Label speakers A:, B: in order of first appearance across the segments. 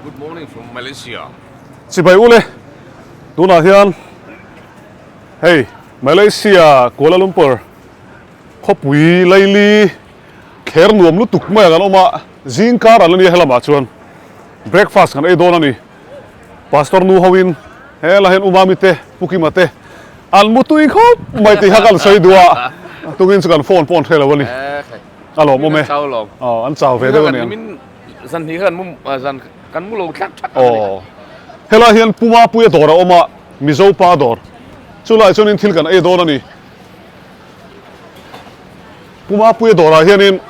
A: Good morning from Malaysia.
B: Chibai ule, tunah hian hei Malaysia Kuala Lumpur khawpui laili thler nuam lutuk mai a kan awm a, zing kar an la nia helamah chuan breakfast kan ei dawn a ni. Pastor nu hoin helai hian Umami te Pu Kima te an mu tui khawp mai tih kha kan sawi duh a, tungin chu kan phone pawh an hre lo a ni. A lawmawm e. Aw an chau ve deuh a niang.
A: Zan hnih khan mu zan kan mu lo thlak thlak a ni.
B: Aw. Helai hian Puma Puia dawr a awm a, Mizo pa dawr. Chulai chuanin thil kan ei dawn a ni. Puma Puia dawrah hianin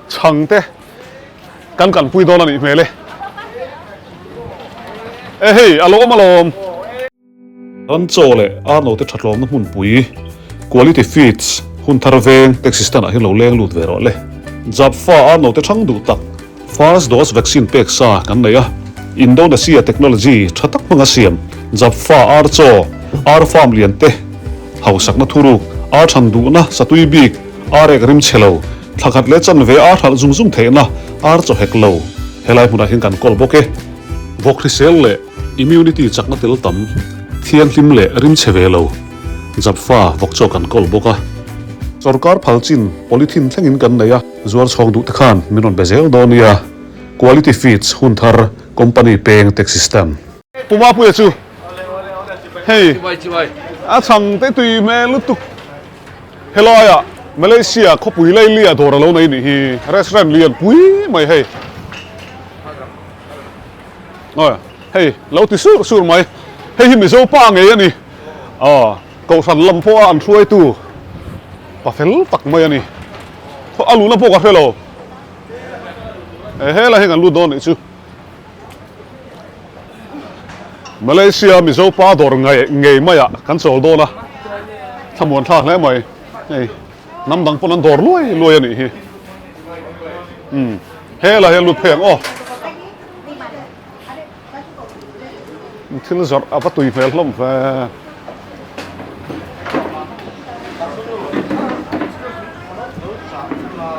B: chhang te kan kanpui dawn a nih hmel e. E hei, a lo awm alawm. Ran chaw leh ar note thatlawmna hmunpui, Quality Feeds, hun thar veng taxi stand ah hian lo leng lut ve rawh le. Japfa ar note thang duh tak, First dose vaccine pek sa kan nei a, Indonesia technology tha tak hmanga siam Japfa ar chaw, ar farm lian te, hausakna thuruk, ar than duhna satui bik, ar ek rim chhe lo, thla khat leh chanve ar hralh zung zung theihna ar chaw hek lo helai hmunah hian kan kawl bawk e. Vawk hrisel leh immunity chakna tel tam, thianghlim leh rim chhe ve lo, Japfa vawk chaw kan kawl bawk a. Sorkar phal chin polythene thlengin kan nei a, zuar chhawng duh te khan min rawn be zel dawn nia, Quality Feeds hun thar company peng taxi stand. Puma Puia chu hei a chhang te tui hmel lutuk. Helaiah Malaysia khawpui Lailia dawr a lo nei nih hi, restaurant lian pui mai hei. Aw hei lo ti sur sur mai, hei hi Mizo pa ngei a ni, aw kohhran lam pawha an hruaitu pa fel tak mai a ni, a luhna pawh ka hre lo, helai hi kan lut dawn nih chu. Malaysia Mizo pa dawr ngei ngei maiah kan chawl dawn a, thlamuan thlak hle mai, hei hnam dang pawn an dawr luai luai a nih hi. Umm helai hian lut phei ang aw. Thil zawrh a va tui hmel hlawm ve.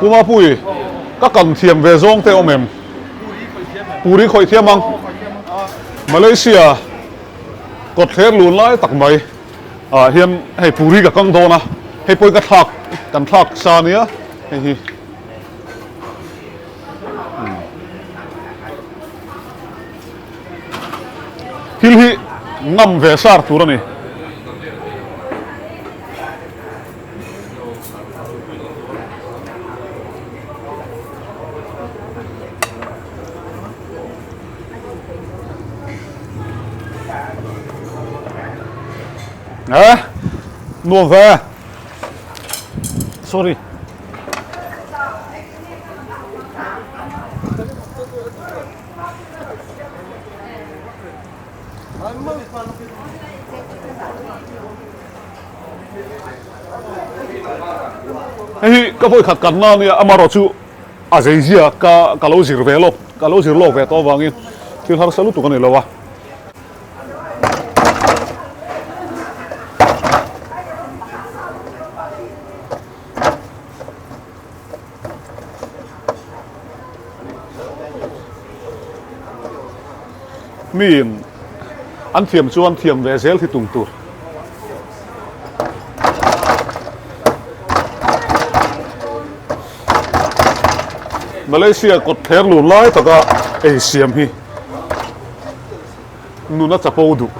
B: Puma pui ka kan thiam ve zawng te awm em? Puri khawih thiam ang. Malaysia kawt thler lun lai tak mai ah hian hei puri ka kang dawn a, hei pawhin ka thlak kan thlak sa nia hei hi. Thil hi ngam ve sar tur a ni. Eh, nuam ve. Sorry. Hei hi ka vawi khat kanna ania amarawh chu a zei zia ka ka lo zir ve lawk ka lo zir lawk ve tawh avangin thil harsa lutuk a ni lo a. Miin an thiam chuan thiam ve zel hi tum tur. Malaysia kawt thler lun lai taka ei siam hi nuna chapo duh.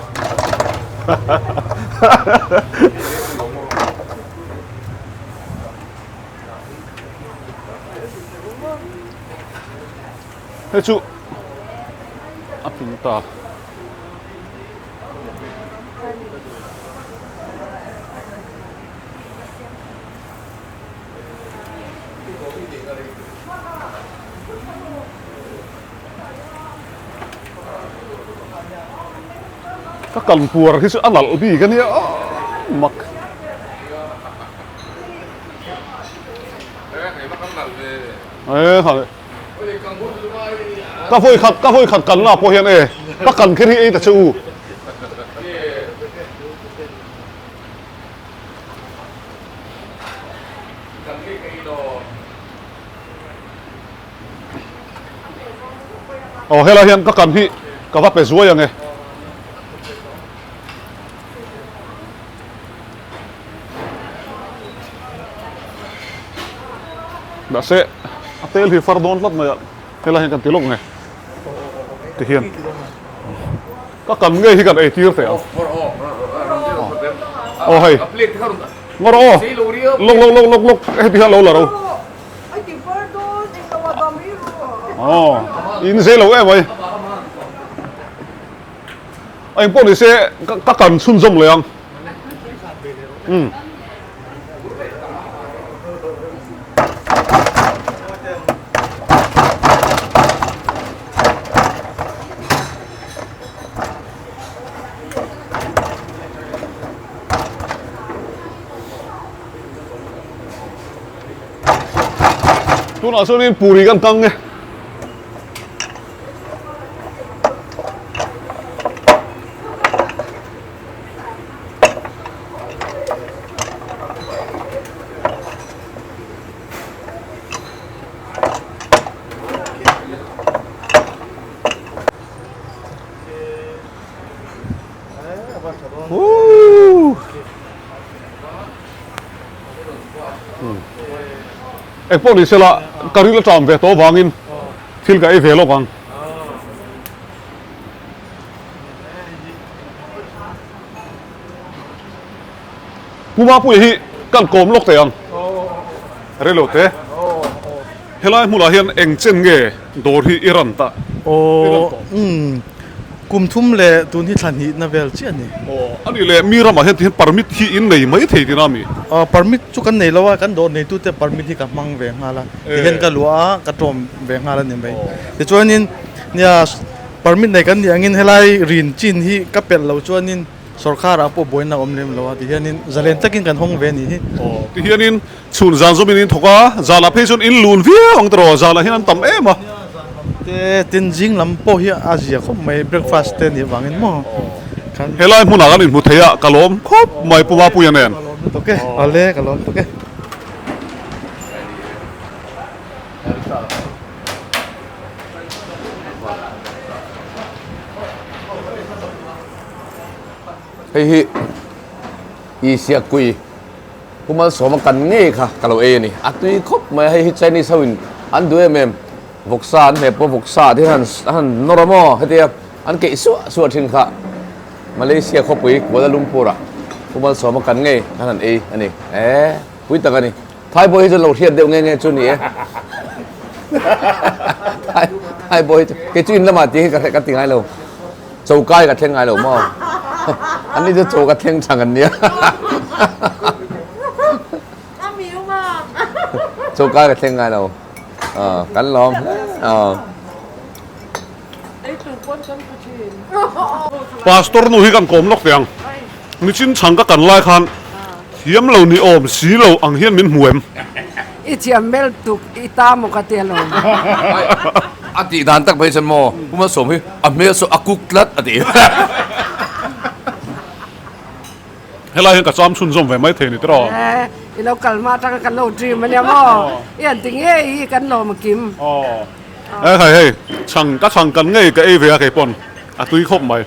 B: Hei chu a ping ta. Ka kan puar hi chu a nalh bik a nia mak. Ka vawi khat ka vawi khat kan la pawh hian e ka kan kher hi ei ta che u. Aw helai hian ka kan hi ka va pe zuai ang e. Mahse a tel hi far dawn tlat mai a, helai hian kan ti lawk nge ti hian ka kan ngei hi kan ei tir teh ang. Aw hei ngawr aw lawk lawk lawk lawk lawk heti hian lo la ro. Aw in zei lo em mai. A engpawh ni se ka kan chhunzawm leh ang. Umm. Tunah chuanin puri kan kang e. Engpawh ni sela ka ril a ṭam ve tawh avangin Thil ka ei ve lawk ang. Pu Mapuia hi kan kawm lawk teh ang. Relo te. Helai hmunah hian eng chen nge dawr hi i ran ta?
C: Aw, umm, kum thum leh tun hi thla hnihna vel chiah a ni.
B: Aw, a nih leh mi ramah hian tihian permit hi in nei mai thei tina mi?
C: Aw, permit chu kan nei lo a, kan dawr neitute permit hi ka hmang ve nghal a. Tihian ka luah a, ka tawm ve nghal a ni mai. Tichuanin nia permit nei kan nih angin helai rin chin hi ka pelh lo chuanin sorkharah pawh buaina a awm lem lo a, tihianin zalen takin kan hawng ve a nih hi.
B: Tihianin chhun zan zawmin in thawk a, zanah phei chuan in lun viau ang tiraw, zanah hian an tam em a.
C: Nia zan lam te tin zing lam pawh hi a zia khawp mai, breakfast te nih vangin maw
B: khan. Helai hmunah kan inhmu thei a, ka lawm khawp mai Pu Mapuia nen.
C: Ka lawm lutuk e, awle ka lawm lutuk e.
A: Hei hi Isia kui Pu Malsawma kan ngei kha ka lo ei a ni. A tui khawp mai a, hei hi Chinese ho in an duh em em. Vawksa an hmeh pawh vawksa te hian an han nawr a maw hetia an keih suah suah thin kha. Malaysia khawpui Kuala Lumpur ah Pu Malsawma kan ngei khan an ei a ni. Eeh pui tak a ni. Thaibawi hi chu lo hriat deuh nge nge chu ni e. Thai Thaibawi hi chu kei chu in lamah tih hi ka ka ti ngai lo. Choka hi ka thleng ngai lo maw. An ni chu chaw ka thleng chang an nia. Choka ka thleng ngai lo. Kan lawm hle.
B: Pastor nu hi kan kawm lawk teh ang. Nichin chhang ka kan lai khan thiam lo ni awm si lo ang hian min hmu em?
D: I thiam hmel tuk i ta maw ka ti alawm.
A: A tih dan tak phei chuan maw Pu Malsawm hi a hmel saw a kuk tlat a ti.
B: Helai hian ka cham chhunzawm ve mai thei ni tiraw?
D: Eh, i lo kal hma atanga kan lo dream ania maw? I han ti ngei hi kan lawm a kim.
B: Aw. Eh hei hei, chhang ka chhang kan ngei ka ei ve a kei pawn a tui khawp mai.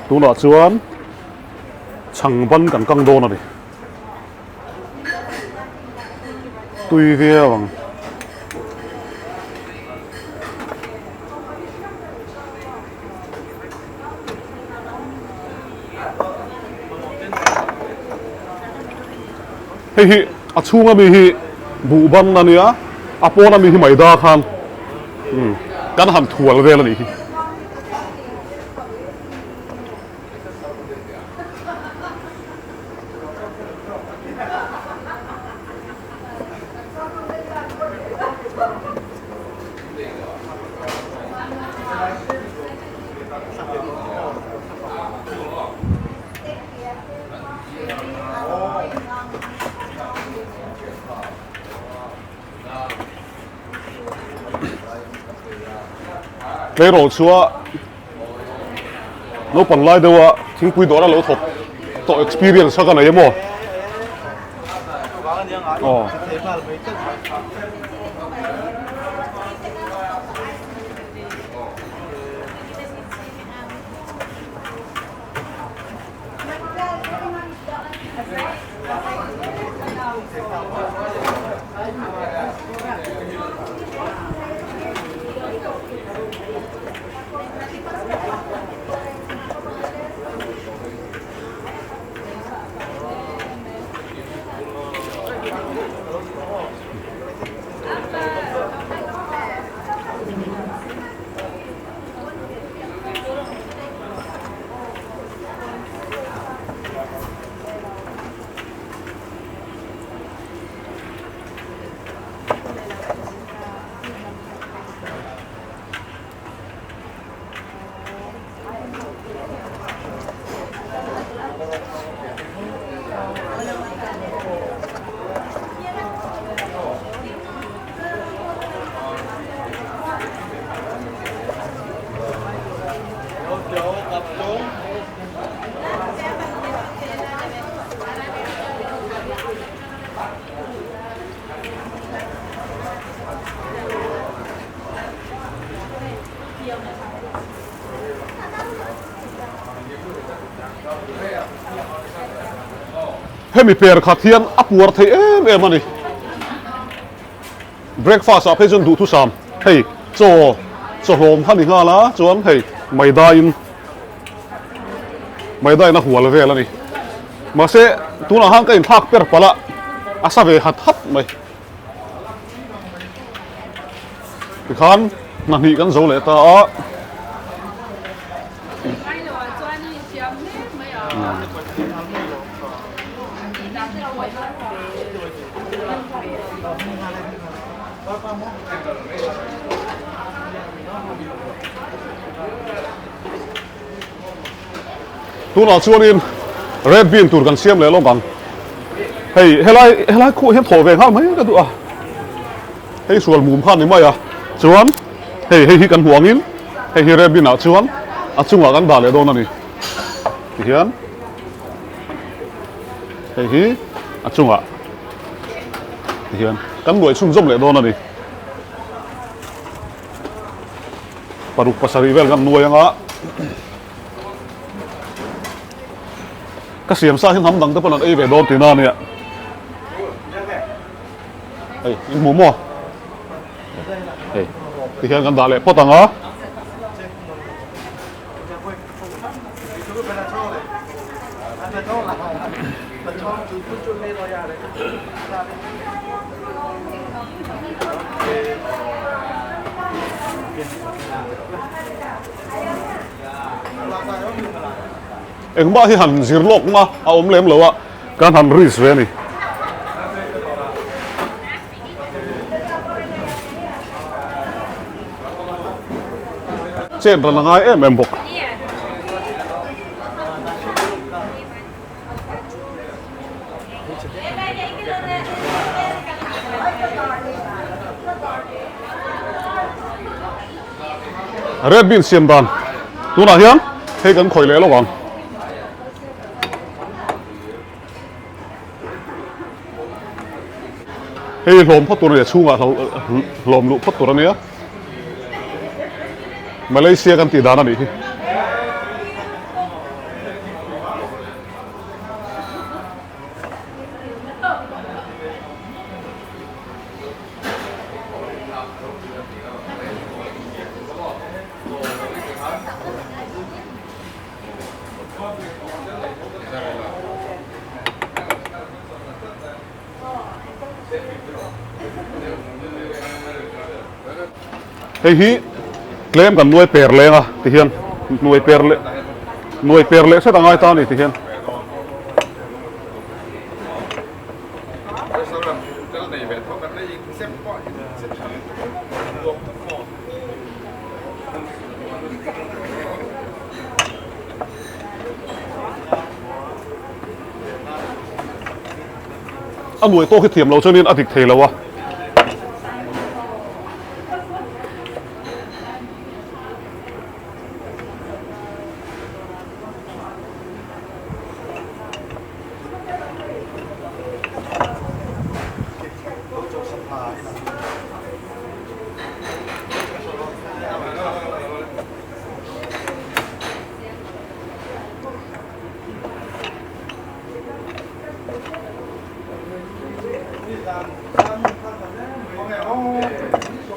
B: Tunah chuan chhang ban kan kang dawn a ni. Tui viau ang. Hei hi a chhunga mi hi buhban a nia, a pawna mi hi maida khan kan han thual vel a nih hi. Tleirawl chua naupang lai deuha thingpui dawra lo thawk. tawh experience kha ka nei emaw. Aw. Hemi per khat hian a puar thei em em a ni. Breakfast ah phei chuan duhthusam hei chaw chaw hlawm kha ni nghal a chuan hei maida in maida in a hual vel a ni. Mahse tunah khan ka inthlak per palh a a sa ve hat hat mai. Tikhan hna hnih kan zo leh ta a. Tunah chuanin red bean tur kan siam leh lawk ang. Hei helai helai khuh hian thaw ve nghal mai ka duh a. Hei sual mum kha a ni mai a. Chuan hei hei hi kan hmuh angin hei hi red bean ah chuan a chungah kan dah leh dawn a ni. Tihian hei hi a chungah tihian kan nuai chhunzawm leh dawn a ni. Paruk pasarih vel kan nuai anga ka siam sa hi hnam dang te pawn an ei ve dawn tihna ania. Hei in hmu maw? Hei tihian kan dah leh phawt ang a. Engmah hi han zir lawk na a awm lem lo a, kan han risk ve a ni. Chen ran a ngai em em bawk. Red bean siam dan tunah hian hei kan khawih leh lawk ang. Hei hlawm phawt tur a nia chhungah hlawm luh phawt tur a nia. Malaysia kan tih dan a nih hi. Hei hi tlem kan nuai per leng a ti hian nuai per leh nuai per leh hret a ngai ta a ni ti hian. A nuai tawk hi thiam lo chuanin a dik thei lo a.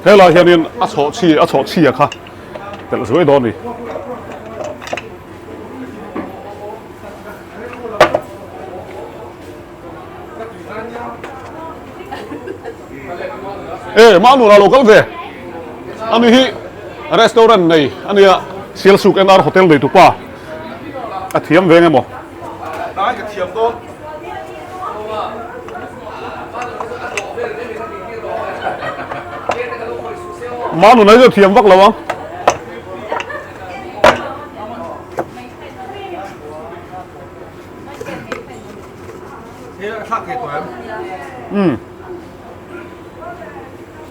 B: Helai hianin a chhawhchhi a chhawhchhi a kha telh zuai dawn a ni. E Manuna lo kal ve ani hi restaurant nei ania Sialsuk NR hotel nei tupa a thiam ve eng emaw. Manuna hi chu a thiam vak lo ang. Umm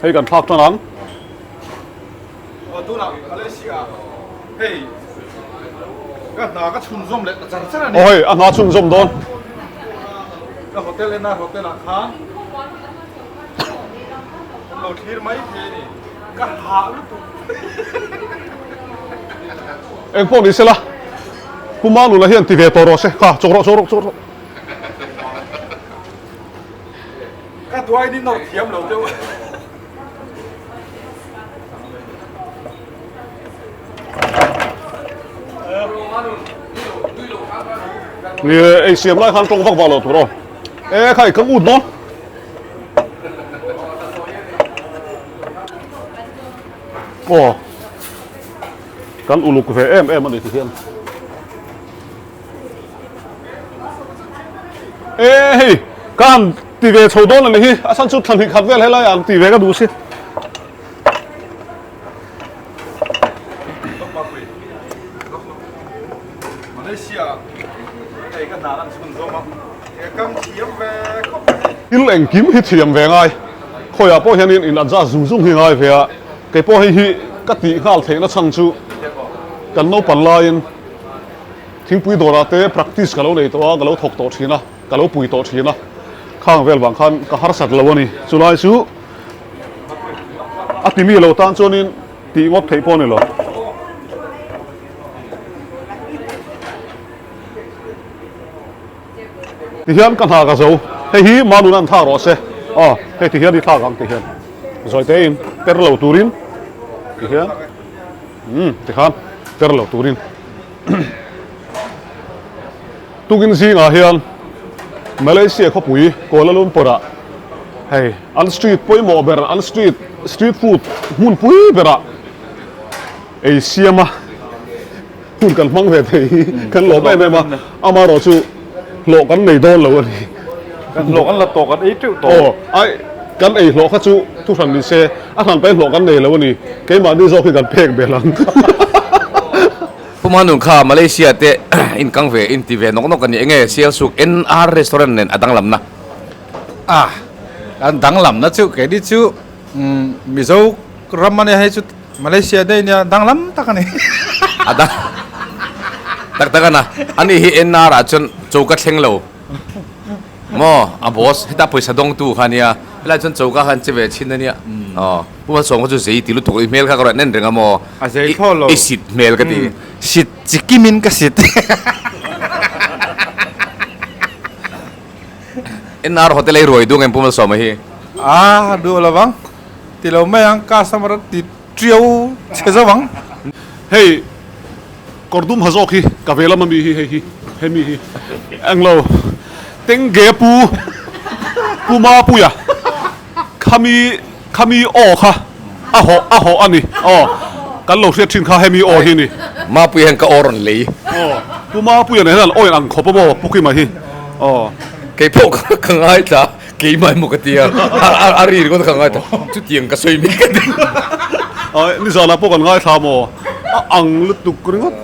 B: hei kan thlak tan ang. Aw hei a hna chhunzawm dawn. Eng pawh ni sela Pu Malula hian ti ve tawh rawh se kha chawk rawh chawk rawh chawk rawh.
C: Ka duai ni nawr thiam lo deuh.
B: Ni ei siam lai khan tawng vak vak lo tur aw. E khai ka ut dawn. Aw kan uluk ve em em a ni ti hian. E hei ka han ti ve chho dawn a ni hi a chhan chu thla hnih khat vel helai ah an ti ve ka duh si. Thil engkim hi thiam ve ngai khawiah pawh hianin in adjust zung zung hi ngai ve a kei pawh hei hi ka tih nghal theihna chhan chu kan naupan laiin thingpui dawrah te practice ka lo nei tawh a ka lo thawk tawh thin a ka lo pui tawh thin a khang vel vang khan ka harsat lo a ni chulai chu a ti mi lo tan chuanin tih ngawt theih pawh a ni lo. Tihian ka hna ka zo. Hei hi Manuna an thlak rawh se. Aw, hei tihian i thlak ang tihian. Zawi tein ter lo turin tihian umm tikhan ter lo turin tukin zingah hian Malaysia khawpui Kuala Lumpur ah hei an street pawimawh ber an street street food hmunpui berah ei siam a. Hun kan hmang ve thei hi kan lawm em em a, amaherawh chu hlawh kan nei dawn lo a ni.
C: Kan hlawh kan la tawh kan ei teuh tawh.
B: Aw, ai kan ei hlawh kha chu thu hran ni se, a hran pahin hlawh kan nei lo a ni, keimahni zawk hi kan phek belh ang.
A: Pu Manun kha Malaysia te in kang ve in ti ve nawk nawk a ni enge Sialsuk NR restaurant nen a danglamna?
E: A, an danglamna chu keini chu Mizo ram a nia hei chu Malaysia daih nia danglam tak a ni.
A: A dang tak tak a na. Ani hi NR ah chuan choka thleng lo maw a boss heta pawisa dawngtu kha nia helai chuan choka khan che ve thin a nia aw Pu Malsawm kha chu zei ti lutuk i hmel kha ka rawn en reng a maw
E: A zei thlawh lo.
A: I sit hmel ka ti.
E: Sit chikim in ka sit.
A: NR hotel ei ruai dung em Pu Malsawma hi?
E: A duh lo vang. Ti lo mai ang, customer a ti tiau chhe zo ang.
B: Hei kawr dum ha zawk hi ka ve lam ami hi hei hi hemi hi englo tengge pu pu mapuia khami khami aw kha a hawh a hawh ani aw kan lo hriat thin kha hemi aw hi ni.
A: Mapuia hian ka aw rawn lei.
B: Aw pu mapuia nen hian aw in ang khawp a maw pu Kima hi aw.
A: Keipawh ka ngaithla. Keimah emaw ka ti a, a ri ringawt ka ngai ta, chutiang ka sawi mek ka ti.
B: Ai, nizanah pawh kan ngaithla maw? A ang lutuk ringawt.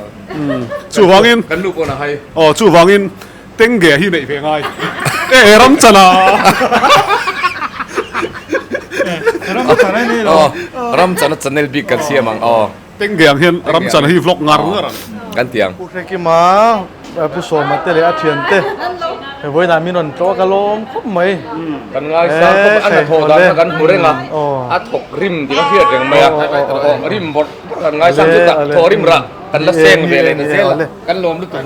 B: Chuvangin.
A: Kan nu pawh na hai.
B: Aw, chuvangin Tengge hi neih ve ngai. E, ram chana.
E: Ram chana nei lo.
A: Aw, ram chana channel bik kan siam ang aw.
B: Tengge ang hian ram chana hi vlog ngar ngar ang.
A: Kan ti ang.
C: Pu Hrekima Pu Sawma te leh a thian te he vawiinah min rawn tlawh a ka lawm khawp mai.
A: Kan ngaisang khawp a, a hnathawh dan kha kan hmu reng a, a thawk rim tih ka hriat reng mai a, rim bawrh bawrh kan ngaisang chu tah thawh rim rah kan la seng ve leh ta zel a, kan lawm lutuk.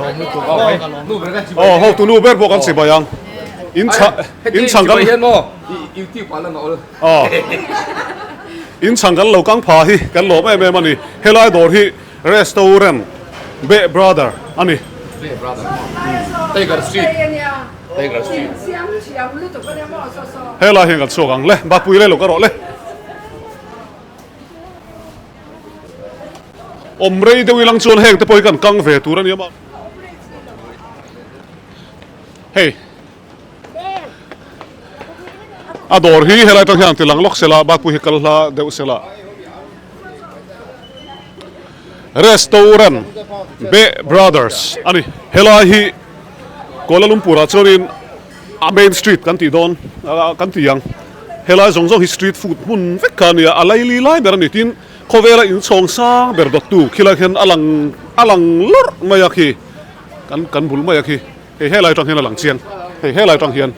B: Aw hotu nu ber pawh kan chibai ang. In chhang in chhang kan
A: hian maw YouTube ah lan a awl.
B: Aw. In chhang kan lo kang pha hi kan lawm em em a ni. Helai dawr hi restaurant Be Brother a ni.
A: Be Brother Tiger Street Tiger Street.
B: Helai hian kan chhuak ang le. Bapui le lo ka rawh le. Awm rei deuh ilang chuan heng te pawh hi kan kang ve tur a ni a. Hei a dawr hi helai tang hian tilang lawk sela bakpui hi kal hla deuh sela restaurant Be Brothers a ni helai hi Kuala Lumpur ah chuanin a main street kan tih dawn kan ti ang helai zawng zawng hi street food hmun vek kha a nia a laili lai ber a ni tin khawvela inchhawng sang ber dawttu khilai khian a lang a lang lawrh mai a khi. Kan kan bul mai a khi hei helai atang hian a lang chiang hei helai atang hian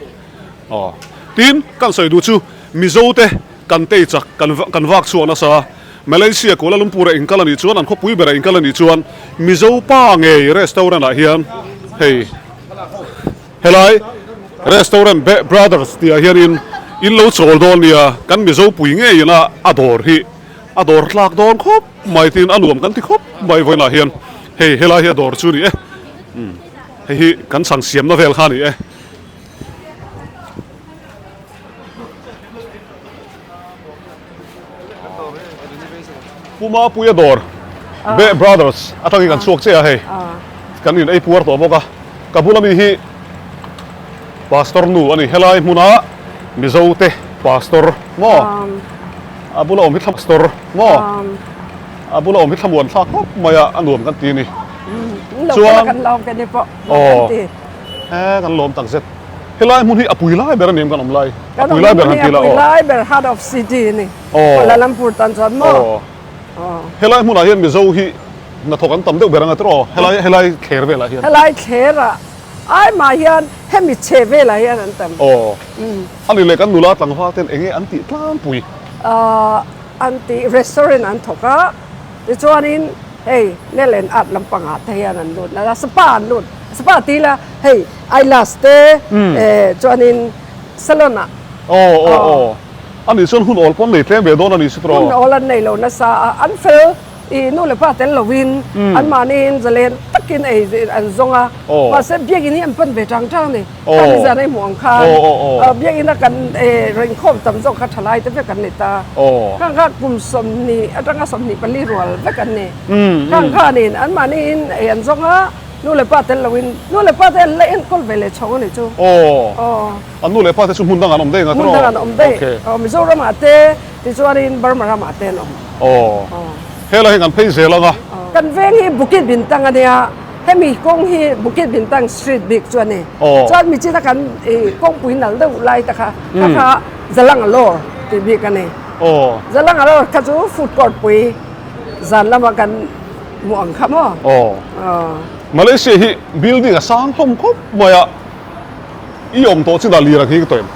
B: aw tin kan sawi duh chu Mizo te kan tei chak kan kan vak chhuak nasa Malaysia Kuala Lumpur ah inkal a nih chuan an khawpui berah inkal a nih chuan Mizo pa ngei restaurant ah hian hei helai restaurant Be Brothers tih ah hianin in lo chawl dawn nia kan Mizo pui ngeiin a a dawr hi a dawr tlak dawn khawp. Mai tin a nuam kan ti khawp mai vawiinah hian hei helai hi a dawr chu a ni e hei hi kan chhang siamna vel kha a ni e. Pu Mapuia dawr Be Brothers atangin kan chhuak che a hei kan in ei puar tawh bawk a ka bula mi hi Pastor nu a ni helai hmuna Mizo te Pastor maw A bula awm hi thla pastor maw? A bula awm hi thlamuan thlak khawp mai a, a nuam kan ti a ni.
D: Chuan kan lawm kan ni pawh kan ti.
B: Aw, kan lawm tak zet. Helai hmun hi a pui lai ber a ni em kan awm lai? A pui lai ber han ti la aw.
D: Kan awm hi a pui lai ber heart of city a ni. Kuala Lumpur tan chuan maw?
B: Aw. Helai hmunah hian Mizo hi hnathawk an tam deuh ber ang a tiraw? Helai helai thler velah hian.
D: Helai thlerah ai mah hian hemi chhe velah hian an tam.
B: Aw. A ni leh kan nula tlangval ten enge an tih tlangpui?
D: An tih restaurant an thawk a, tichuanin hei Nel and Art lampangah te hian an lut nasa, spa an lut, spa ti ila hei eyelash te chuanin salon ah.
B: Aw aw aw, a nih chuan hun awl pawn nei tlem ve dawn a ni si tawh.
D: Hun awl an nei lo nasa a, an fel. I nu leh pa tel lovin anmahniin zalen takin ei an zawng a, mahse biakinn hi an pan ve tang tang a ni. Kha ni zan a i hmuh ang khan biakinn a kan rinkhawm tam zawk kha thalai te vek an ni ta. Khang kha kum 20 atanga 24 rual vek an ni. Khang khanin anmahniin ei an zawng a, nu leh pa tel lovin nu leh pa te an la enkawl ve leh chhawng a ni chu.
B: An nu leh pa te chu hmun dangah an awm daih ang a tiraw?
D: Hmun dangah an awm daih. Mizoramah te Tichuanin Burma ramah te an awm.
B: Aw. Helai hi kan phei zel ang a.
D: Kan veng hi Bukit Bintang a nia, hemi kawng hi Bukit Bintang street bik chu a ni. Chuan michina kan kawngpui nal deuh lai te kha, kha kha Jalangalore tih bik a ni. Jalangalore kha chu food court pui zan lama kan hmuh ang kha maw?
B: Aw. Malaysia hi building a sang hlawm khawp mai a. I awm tawh chinah lir a nghing tawh em?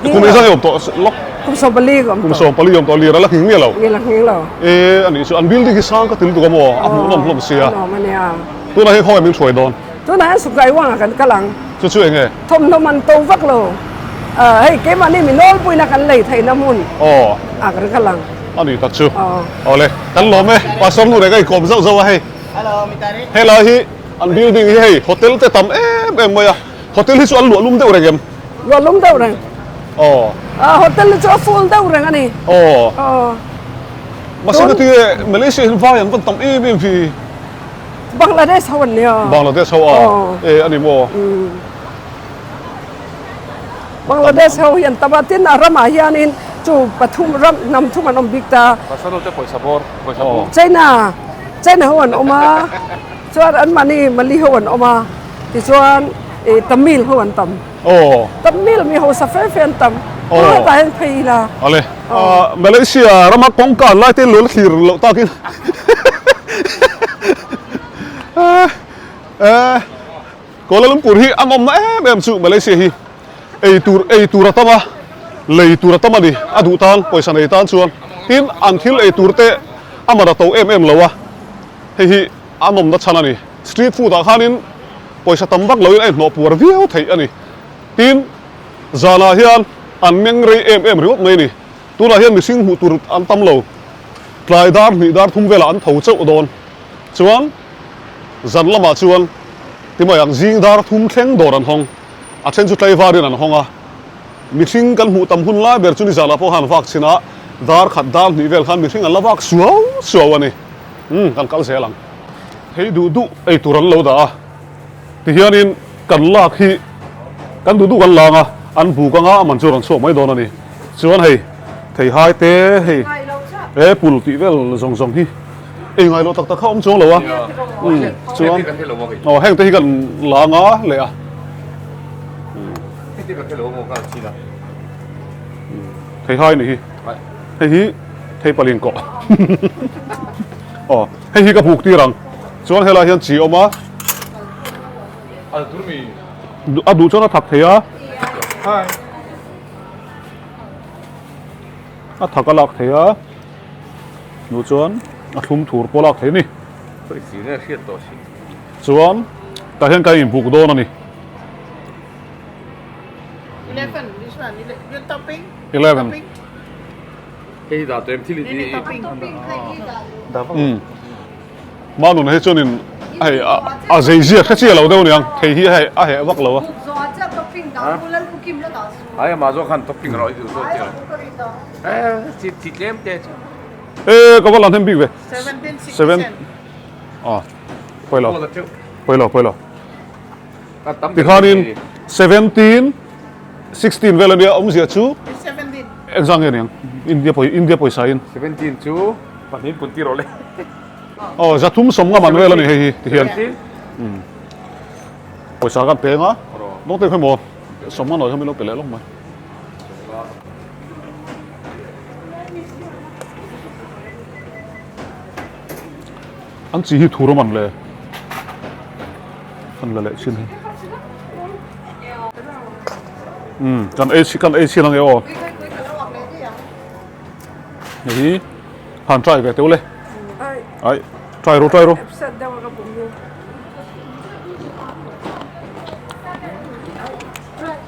B: Kum engzah nge awm tawh lawk?
D: Kum 14 ka awm tawh.
B: Kum 14 awm tawh lir a la nghing miah lo?
D: Nge la nghing lo.
B: E a nih chu an building hi sang ka ti lutuk a maw? A hmuhnawm hlawm sia.
D: A nuam a nia.
B: Tunah hian khawngaih min hruai dawn?
D: Tunah hian Sukai Wang ah kan kal ang.
B: Chu chu enge?
D: Thawmhnaw man to vak lo. Hei keimahni mi nawlpuina kan lei theihna hmun ah kan kal ang.
B: A nih tak chu. Awle kan lawm e. Pastor nu leh ka inkawm zauh zauh a hei. Helai hi an building hi hei hotel te tam em em mai a. Hotel hi chu an luah lum deuh reng em?
D: Luah lum deuh reng.
B: Aw.
D: Ah, hotel hi chu a full deuh reng a ni.
B: Aw.
D: Aw.
B: Mahse ka tinge Malaysia hian vai an van tam em em hi.
D: Bangladesh ho an nia.
B: Bangladesh ho a. E a ni maw?
D: Bangladesh ho hi an tam a, tin a ramah hianin chu pathum ram hnam thum an awm bik ta.
A: Pasal te pawisa bawr, pawisa bawr.
D: China, China ho an awm a, chuan anmahni Mali ho an awm a. Tichuan ih Tamil ho an tam.
B: Aw.
D: Tamil mi hausa fe fe an tam.
B: Aw.
D: Hetah hian phei ila.
B: Awle. Malaysia rama kawngka an lai te lul thlir loh takin Kuala Lumpur hi an awmna em em chu Malaysia hi ei tur ei tur a tam a, lei tur a tam a ni. A duh tan pawisa nei tan chuan tin an thil ei tur te a man a to em em lo a, hei hi an awmna chhan a ni. Street food ah khanin pawisa tam vak loin a inhnawh puar viau theih a ni. Tin, Zanah hian an meng rei em em ringawt mai a ni. Tunah hian mihring hmuh tur an tam lo. Tlai dar hnih dar thum velah an tho chauh dawn. Chuan zan lamah chuan ti mai ang zing dar thum thleng dawr an hawng. A then chu tlaivarin an hawng a. Mihring kan hmuh tam hun lai ber chu nizanah pawh khan vak chhin a, dar khat dar hnih vel khan mihring an la vak suau suau a ni. Umm kan kal zel ang. Thei duh duh ei tur an lo dah a, tihianin kan lak hi kan duh duh kan lang a, an buk anga a man chu rawn chhuak mai dawn a ni. Chuan hei thei hai te hei apple tih vel zawng zawng hi ei ngai loh tak tak kha a awm chuang lo a, umm chuan aw heng te hi kan lang a leh a. Thei hai ni hi hei hi thei palin kawh aw hei hi ka buk tir ang chuan helai hian chi awm a a duh chuan a thak thei a a thak a lak thei a duh chuan a thlum thur pawh a lak thei a ni chuan tah hian kan inbuk dawn a ni.
F: 11 this one you topping
B: 11
A: hei dah tuem thil i
B: um ma nun hei chuanin hei a zei zia hre chiah lo deuh niang thei hi hei a heh vak lo a
A: ai ma zo khan topping ro i du zo te eh chi chi tlem te chu
B: e ka va lan hem bik ve
F: 17
B: 7 ah pawilo pawilo pawilo Tikhanin 17, 16 vel ania awmzia chu engzah nge niang India pawi India pawisa in.
A: 17 chu pahnih pun tir rawh le.
B: Aw zathum sawm nga man vel ani hei hi tihian. Pawisa kan peng a dawng te kha maw sawm nga nawi kha min lo pe leh lawk mai. An chi hi thur a man le. Kan la leh chin hi. Um kan ei kan ei chin ang e aw. Hei hi han try ve teuh le. Ai try ru try ru.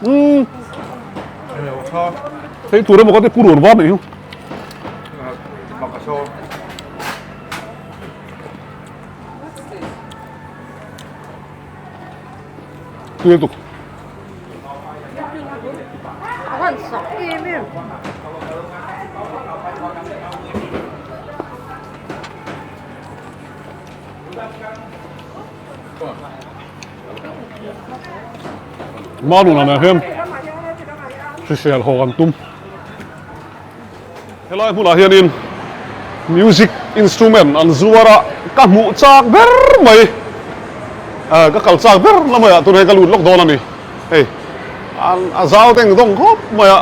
B: Um. Hei tur emaw ka ti purun va nih hi. Tui tuk. Ma nuna nen hian hrisel haw kan tum. Helai hmunah hianin music instrument an zuar a, ka hmuh chak ber mai, ka kal chak ber na maiah tun hei ka lut lawk dawn a ni. Hei a zau deng dawng khawp mai a,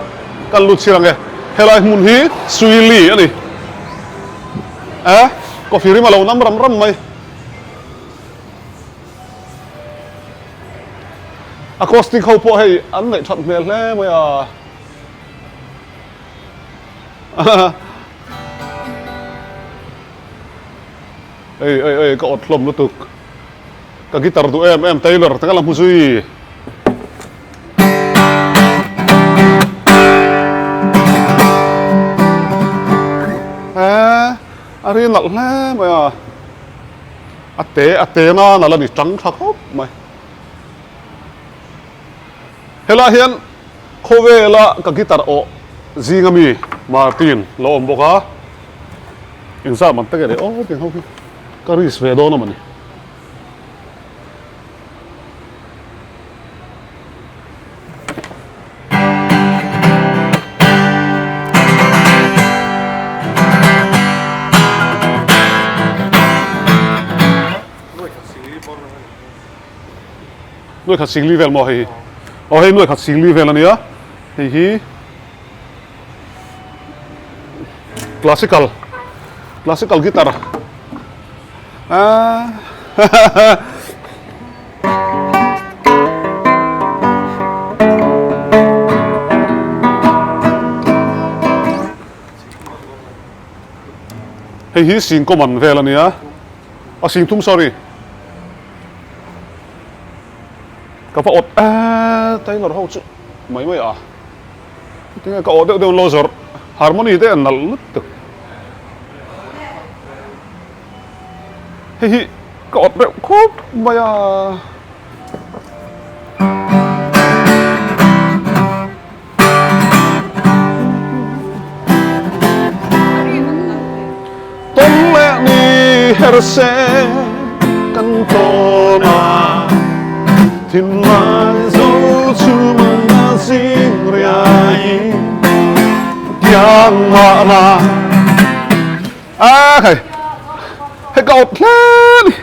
B: ka lut chhir ang e. Helai hmun hi Suili a ni. Coffee rim a lo nam ram ram mai. Acoustic ho pawh hei an neih that hmel hle mai a. Ei ei ei ka awt hlawm lutuk ka guitar duh em em Taylor te ka la hmu zui. He a ri nalh hle mai a a te a te na nalh a ni tang tha khawp mai. Helai hian khawvela ka guitar awh zinga mi Martin lo awm bawk a, engzah man tak e le aw tiang ho hi ka risk ve dawn a mawni. Nuai khat singli vel maw hei hi? Aw hei nuai khat singli vel a nia, hei hi classical classical guitar aaa hei hi singkawman vel a nia, a singthum sorry. Ka va awt e Taylor ho chu mai mai a. Tinge ka awh deuh deuh an lo zawrh. Harmony te an nalh lutuk. Hei hi ka awt reuh khawp mai a. Tawn leh ni her se kan tawn a, thinlai zo chhum ang a zing riai kiang mahna. A khai hei ka awt hle ni.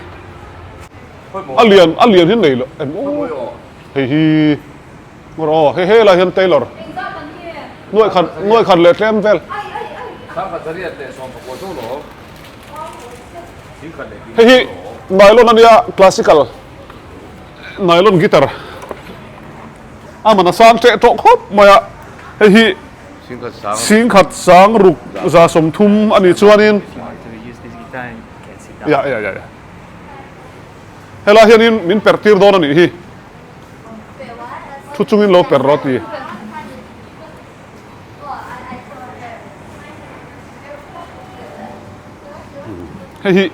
B: A lian a lian hi nei lo em aw hei hi. Ngawr aw, hei hei lah hian Taylor nuaih khat nuaih khat leh tlem vel. Hei hi nylon a nia classical nylon guitar a man a sang teh tawh khawp mai a, hei hi singkhat sang ruk za 30 a nih chuanin ya ya ya helai hianin min perh tir dawn a nih hi. Thu chungin lo per rawh ti. Hei hi.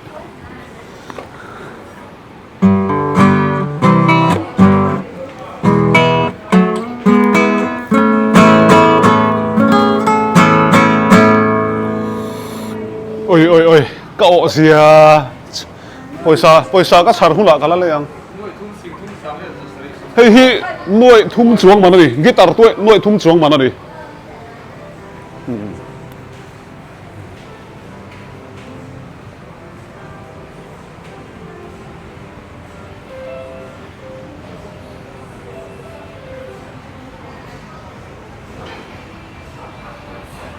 B: Oi oi oi ka awh zia. Pawisa pawisa ka chhar hunah ka la lei ang. Hei hi nuaih thum chuang man a ni. Guitar tuaih nuaih thum chuang man a ni.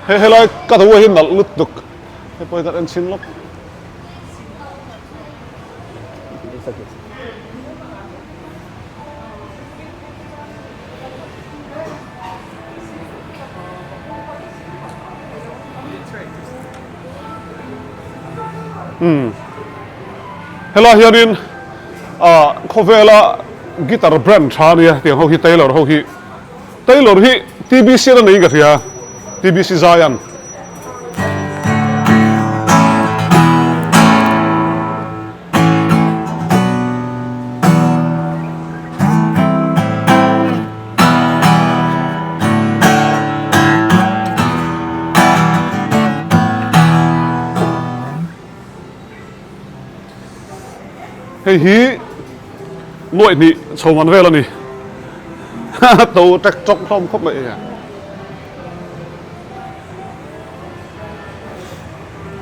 B: Hei helai ka duh hi nalh lutuk. Hei pawh hi kan en chhin lawk. Helai hianin ah khawvela guitar brand tha ania tiang ho hi Taylor ho hi Taylor hi TBC an a nei ka hria TBC Zion. Hei hi nuaih hnih chho man vel a ni. To tek chawk hlawm khawp mai a.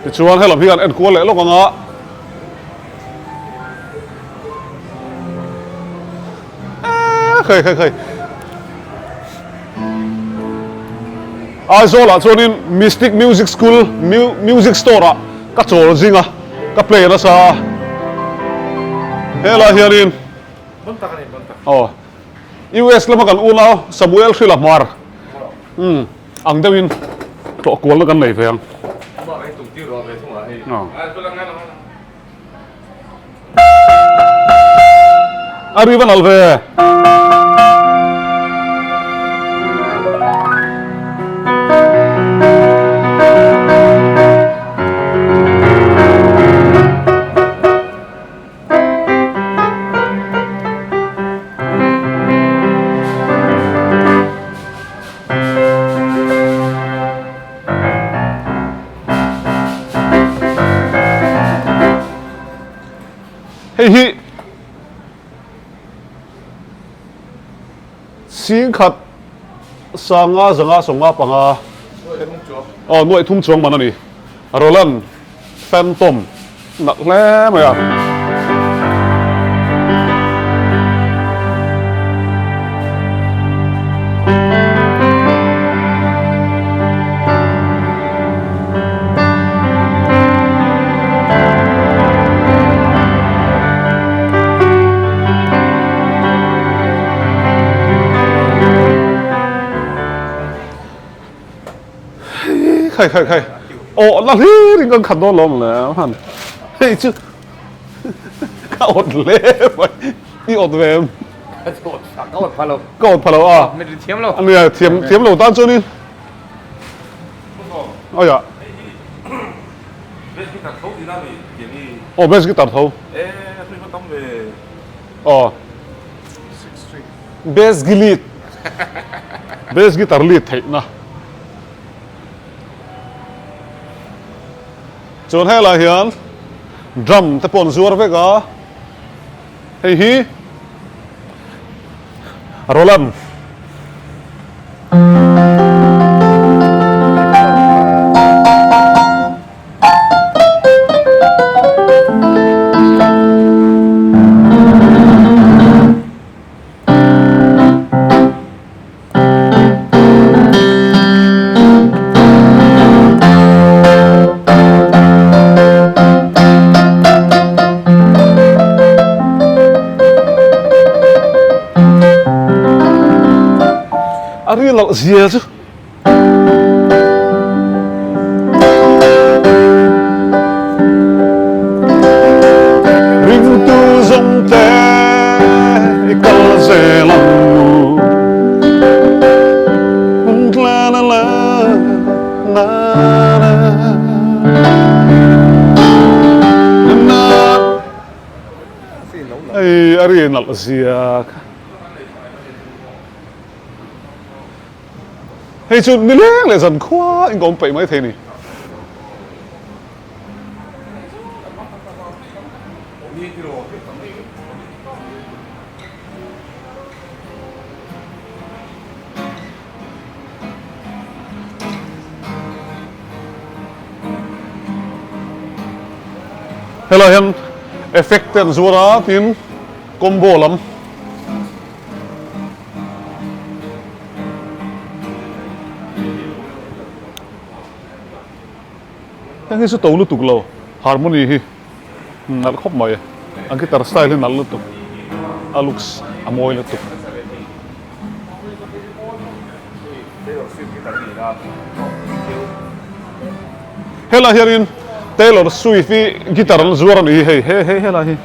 B: Tichuan helam hi kan en kual leh lawk ang a. Khei khei khei. Aizawl ah chuanin Mystic Music School Music Store ah ka chawl zing a, ka play nasa a. Helai hianin aw US lama kan unau Samuel Hrila Hmar. Ang deuhin tlawh kualna kan nei ve ang. A ri va nalh ve. Hei hi singkhat sanga zanga sawmnga panga aw nuaih thum chuang man a ni Roland Phantom nalh hle mai a. Khai khai khai awh la hlir in kan khat dawn lo mawle han hei chu ka awt hle mai i awt ve em
A: ka awt pha lo
B: ka awt pha lo a
A: thiam lo
B: ania thiam thiam lo tan chuanin. Aiah. Aw bass guitar tho. Aw. Bass gi lead. Bass guitar lead theihna. Chuan helai hian drum te pawh an zuar vek a. Hei hi Roland. A ri loh zia chu. Ringtu zawng te i kal zel ang u. La la la la la na. Ei a ri nalh zia kha. Hei chu nileng leh zan khua in ka awm peih mai thei a ni. Helai hian effect te an zuar a tin combo lam. Heng hi chu to lutuk lo harmony hi nalh khawp mai a guitar style hi nalh lutuk a looks a mawi lutuk. Helai hianin Taylor Swift hi guitar an zuar a ni hi hei he he helai hi.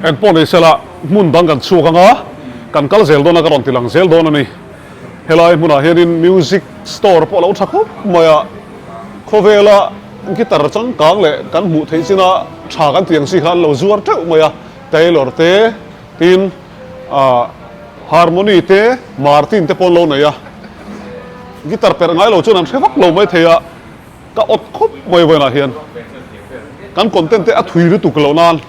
B: Eng pawh ni sela hmun dang kan chhuak anga kan kal zel dawn a ka rawn ti lang zel dawn a ni. Helai hmunah hianin music store pawh a lo tha khawp mai a, khawvela guitar changkang leh kan hmuh theih china tha kan tih ang chi kha an lo zuar teuh mai a, Taylor te tin ah Harmony te Martin te pawh an lo nei a, guitar perh ngai lo chuan an hre vak lo mai thei a, ka awt khawp mai vawiinah hian kan content te a thui lutuk loh nan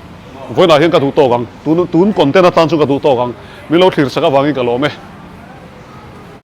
B: vawiinah hian ka duh tawk ang, tun tun content atan chuan ka duh tawk ang, min lo thlir sak avangin ka lawm e.